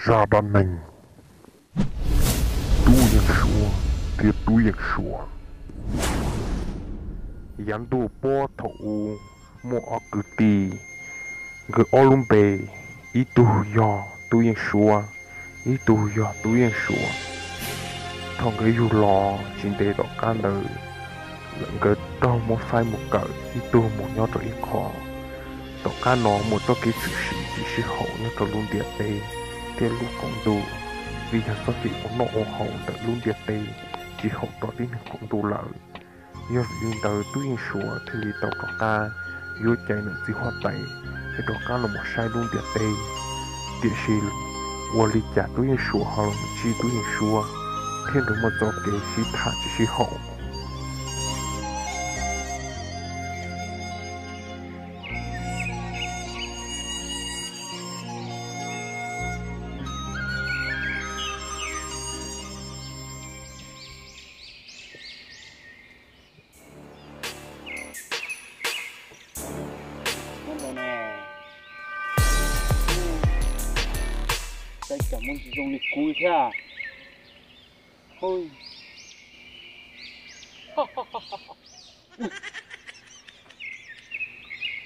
Zaj dab neeg Tub Yeej Suav thiab Tub Yeej Suav. Yav ntuj puag thaum ub, muaj ob kwv tij, nkawd ob lub npe, ib tug yog Tub Yeej Suav, ib tug yog Tub Yeej Suav. Thaum nkawd yug los tsis ntev tom qab ntawd, nkawd raug muab faib mus kawm ib tug mus nyob rau ib qho. Tom qab no muaj txoj kev tshwm sim tsis sib haum nyob rau lub ntiaj teb thiab lub qaum ntuj, vim yog txoj kev ua noj ua haus ntawm lub ntiaj teb tsis haum rau tib neeg qaum ntuj lawm. Yog vim li ntawd Tub Yeej Suav thiaj li tau rov qab yuav cais nws txiv huab tais es rov qab los mus saib lub ntiaj teb. Tiam sis ua li cas Tub Yeej Suav ho los ntsib Tub Yeej Suav thiab nkawd muaj txoj kev sib tham tsis sib haum. Ua ntawd ne, peb cov muaj tsis zoo li kuv thiab.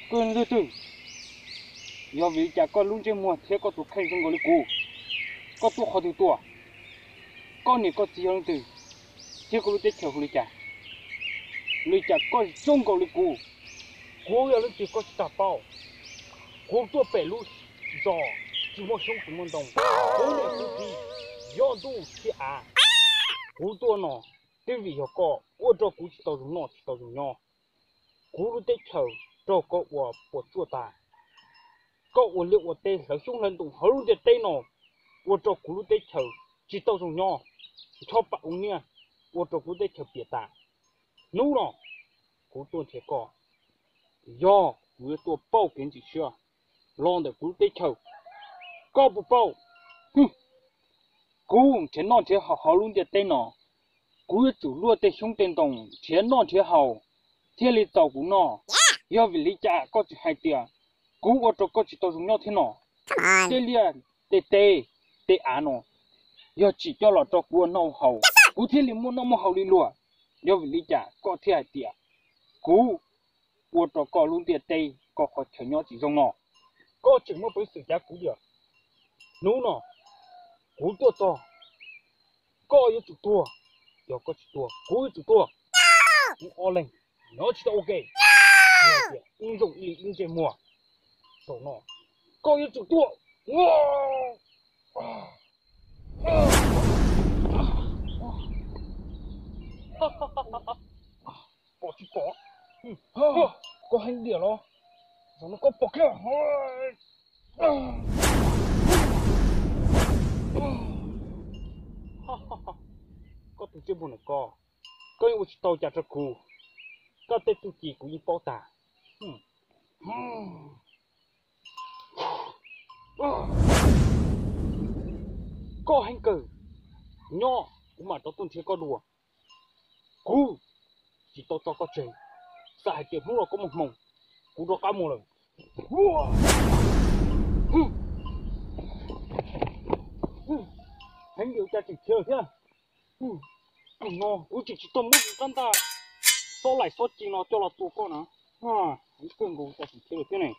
Koj leej twg? Yog vim li cas koj lub ntsej muag thiab koj tus kheej zoo nkaus li kuv? Koj tuaj qhov twg tuaj? Koj niam koj txiv yog leej twg? Thiab koj lub teb chaws hu li cas? Li cas koj zoo nkaus li kuv? Kuv yog leej twg koj tsis tas paub. Kuv tuaj pem lub zos tsis muaj xyoob tsis muaj ntoo. Kuv niam kuv txiv yog ntuj thiab av. Kuv tuaj no twb vim yog koj ua rau kuv tsis tau zoo noj tsis tau zoo nyob. Kuv lub teb chaws raug koj ua puas tsuaj tas. Koj ua liaj ua teb hlawv xyoob hlawv ntoo hauv lub ntiaj teb no ua rau kuv lub teb chaws tsis tau zoo nyob, ncho pam ua niaj ua rau kuv lub teb chaws piam tas. Hnub no kuv tuaj nrhiav koj, yog kuv yuav tuaj pauj kev ntxim siab los ntawm kuv lub teb chaws. Koj puas pauj? Kuv nrhiav noj nrhiav haus hauv lub ntiaj teb no, kuv yuav tsum luaj tej xyoob tej ntoo nrhiav noj nrhiav haus thiaj li txaus kuv noj. Yog vim li cas koj tseem hais tias kuv ua rau koj tsis tau zoo nyob thiab no? Tej liaj tej teb tej av no yog tsim coj los rau kuv ua noj haus, kuv thiaj li muaj noj muaj haus li luag. Yog vim li cas koj thiaj hais tias kuv ua rau koj lub ntiaj teb koj qhov chaw nyob tsis zoo no? Koj tseem muaj peev xwm cav kuv tias hnub no kuv tuaj txog, koj yuav tsum tuag. Yog koj tsis tuag, kuv yuav tsum tuag. Wb ob leeg nyob tsis tau ua ke, ib zoo ib li ib ntsej muag. Zaum no koj yuav tsum tuag. Pom tsis pom? Koj heev diam los? Zaum no koj pom kiag. Koj tus ntsej muag na koj, koj yeej ua tsis tau cas rau kuv. Koj tej txuj ci kuv yeej paub tag. Koj heev kawg, nyob kuv mam rov tuaj nrhiav koj dua. Kuv tsis tau tso koj tseg, xav hais tias hnub no koj muaj hmoo, kuv rov qab mus lawm. Heev li cas tseem khiav lawm thiab. No kuv tseem tsis tau muab tus rab ntaj xob laim xob ci no coj los tua koj na. Heev kawg nkaus cas tseem khiav lawm thiab ne.